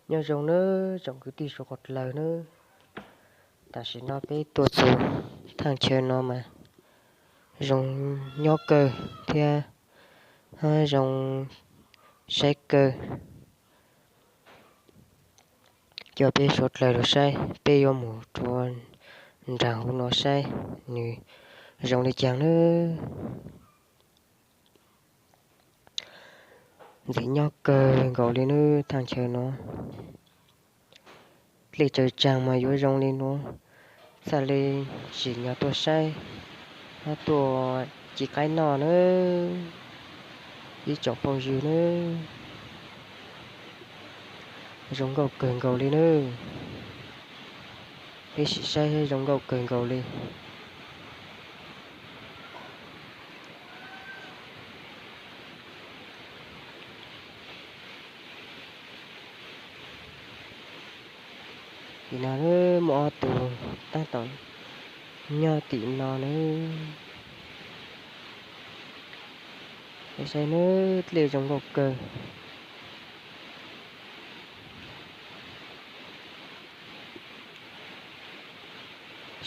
Nyob zoo nawb tsoom kwv tij suav qhov dlawg nawb. Tam sim no peb tuaj txug thaaj chaw no mas zoo nyob kawg thiab hab zoo saib kawg. Coj peb suav dlawg lug saib, peb yuav mus rua nraag huv no saib nws zoo li caag nawb. Ntxim nyob kawg nkaus li nawb thaaj chaw no. Dlej tsaws tsaag mas yuav zoo li no, txhaj le tsim nyog tuaj saib hab tuaj ci qaib noj nawb ib tsoom phooj ywg nawb. Zoo nkauj kawg nkaus li nawb. Peb sim saib zoo nkauj kawg nkaus li. Tim no muaj ob tug tab tom nyob tim no nawb. Peb saib nawb, dlej zoo nkauj kawg.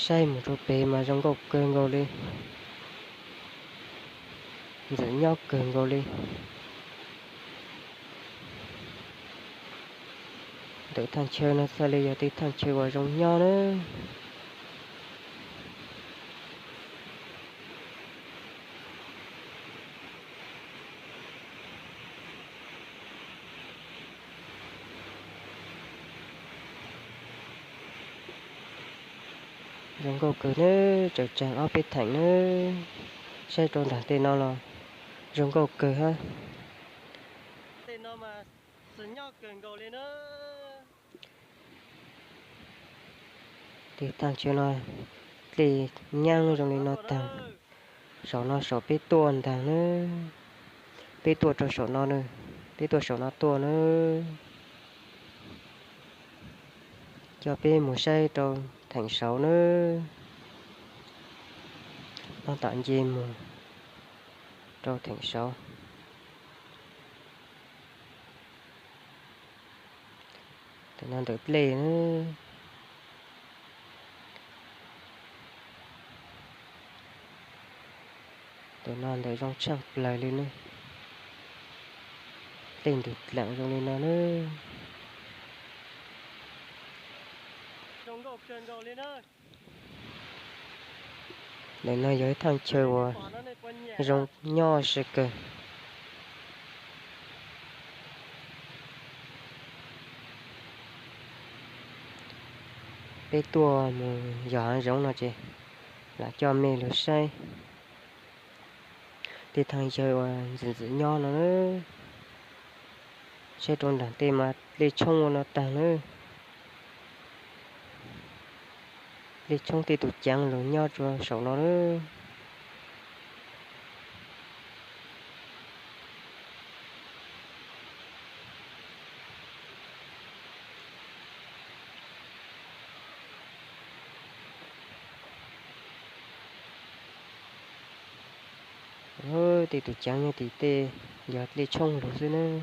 Saib mus rua pem mas zoo nkauj kawg nkaus li, ntxim nyob kawg nkaus li. Ntawm thaaj chaw no txhaj le yog tej thaaj chaw uas zoo nyob nawb. Zoo nkauj kawg nawb, tsaws tsaag ob peb theem nawb. Saib rua nraag tej no los zoo nkauj kawg hab. Tej thaaj chaw no dlej nyaab zoo li no taag. Saum no saum peb tuaj ntaag nawb. Peb tuaj rua saum no, peb tuaj saum no tuaj nawb. Coj peb mus saib rua theem saud nawb. Tab tom nce mus rua theem saud. Ntawm no ntawm dlej nawb. Ntawm no ntawm zoo tshaaj plawg li nawb. Dlej ntug dlaim zoo li no nawb. Ntawm no yog ib thaaj chaw uas zoo nyob sab kawg. Peb tuaj mus yos haav zoov no ces lam coj mej lug saib tej thaaj chaw uas ntxim ntxim nyob no nawb. Saib rua nraag tej mas dlej tshoob ua no taag nawb. Dlej tshoob tej tug caav lug nyob rua saum no nawb. Tej tug caav nyob tim tej yog dlej tshoob lug xwb nawb.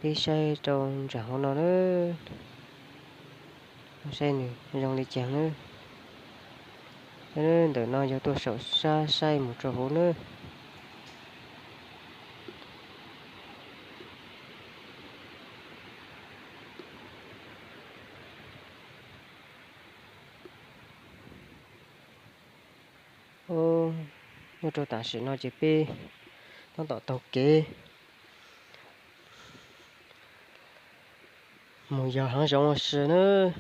Peb saib rau nraag hauv no nawb. Saib nws zoo li caag nawb. Ntawm no yog tuaj saum sab saib mus rau hauv nawb. Nyob rau tam sim no ces peb tab tom taug kev mus yos haav zoov ua si nawb.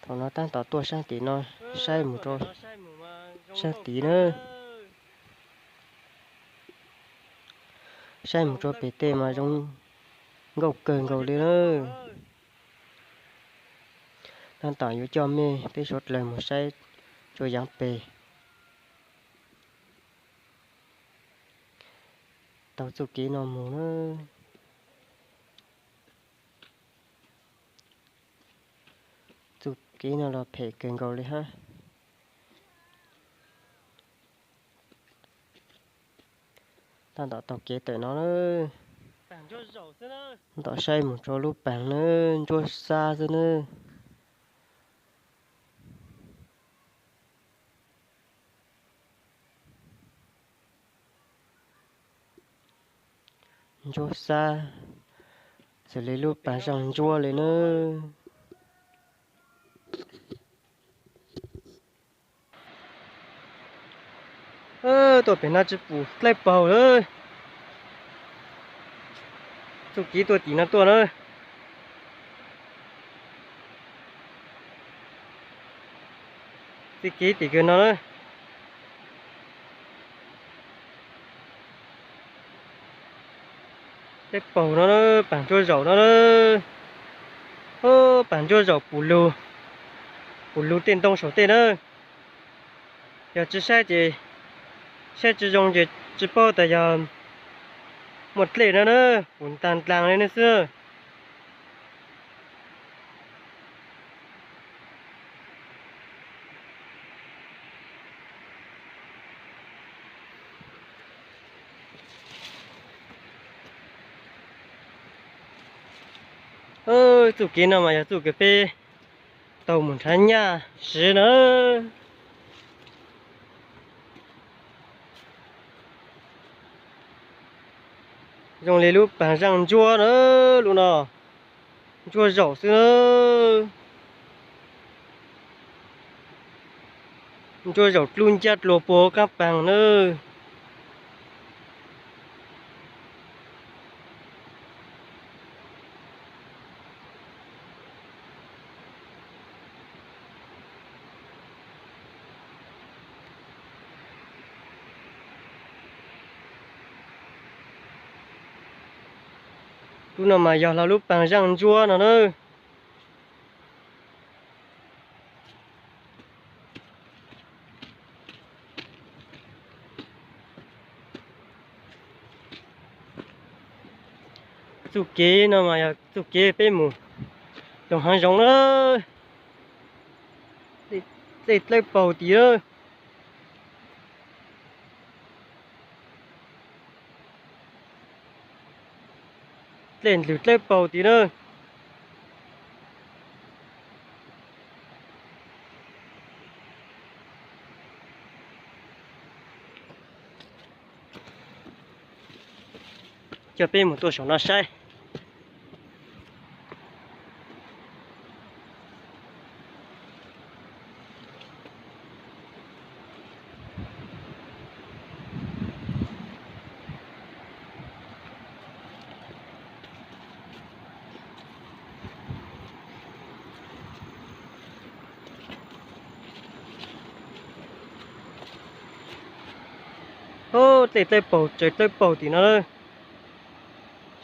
Thaum no tab tom tuaj saab tim no saib mus rau saab tid nawb. Saib mus rau pem tej mas zoo nkauj kawg nkaus li nawb. Tab tom yuav coj mej peb suav dlawg mus saib tsua yaav peg. Taug txuj kev no mus nawb. Kev no los phem kawg nkaus li hab. Tab tom taug kev tawm no na. Tab tom saib mus rau lub paag na, ntsuab xab xwb na. Ntsuab xab, xws li lub paag zaaj ntsuab li na. Tuaj pem no tsi pum dlawb paug lawm. Txuj kev tuaj tim no tuaj na. Txuj kev tim kawg no na. Dlawb paug no, paag ntsuab zaum no, paag ntsuab zaum pum lug, pum lug tej ntoo saum tej na. Yog tsi saib ces, saib tsi zoo ces tsi paub tas yog muaj dlej no na, pum ntaag dlaag li no xwb. Txuj kev no mas yog txuj kev peb taug mus nrhav nyaj siv na. Zoo li lub paag zaaj ntsuab na, lub no ntsuab zaum xwb na. Ntsuab zaum dlub ncab dlua puag qaab paag na. Lub no mas yog lub paag zaaj ntsuab no na. Txuj kev no mas yog txuj kev peb mus loog haav zoov na. Dlej dlawb paug tim na. Dlej ndlwg dlawb paug tim na. Coj peb mus tuaj saum no saib. Dlej dlawb paug, tsaws dlawb paug tim no.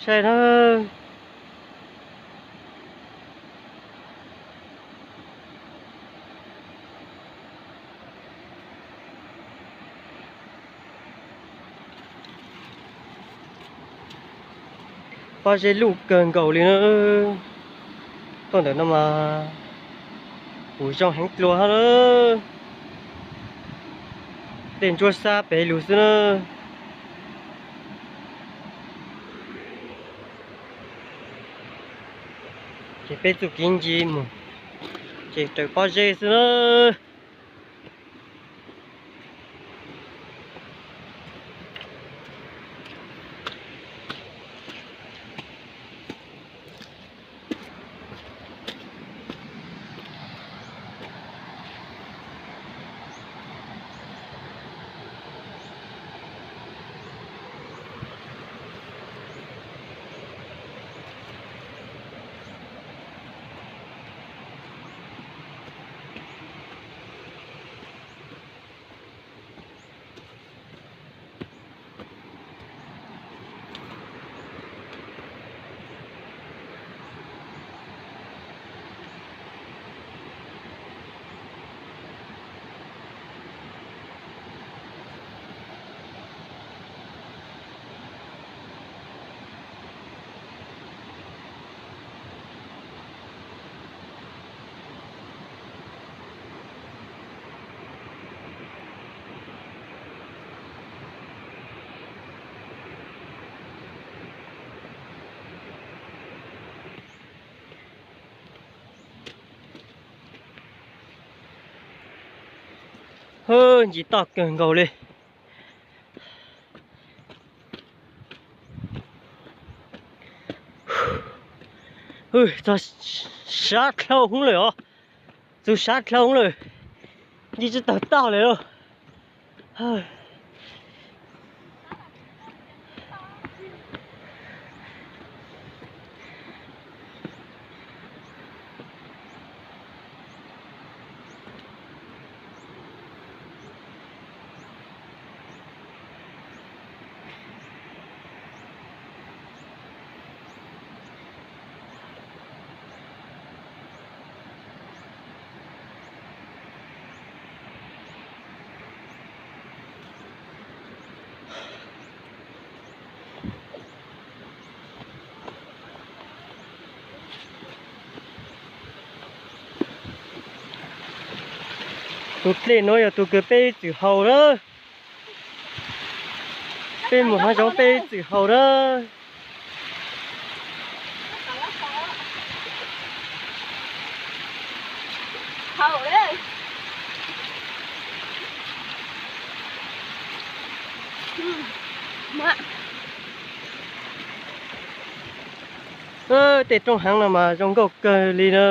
Saib na. Pob zeb luj kawg nkaus li na. Tuaj ntawm no mas kuj zoo heev dlua hab na. Dlej ntsuab xab pem lug xwb na. Ces peb txuj kev nce mus ces raws pob zeb xwb na. Hwj, ntsis toj kawg nkaus li. Hwj, txog sab dlhau hwv lawm os. Txog sab dlhau hwv lawm, nce tsis tawm toj lawm lauj. Tus dlej nuav yog tus kws peb txwm haus na. Peb mus hav zoov peb txwm haus na. Tej roob heev no mas zoo nkauj kawg li na.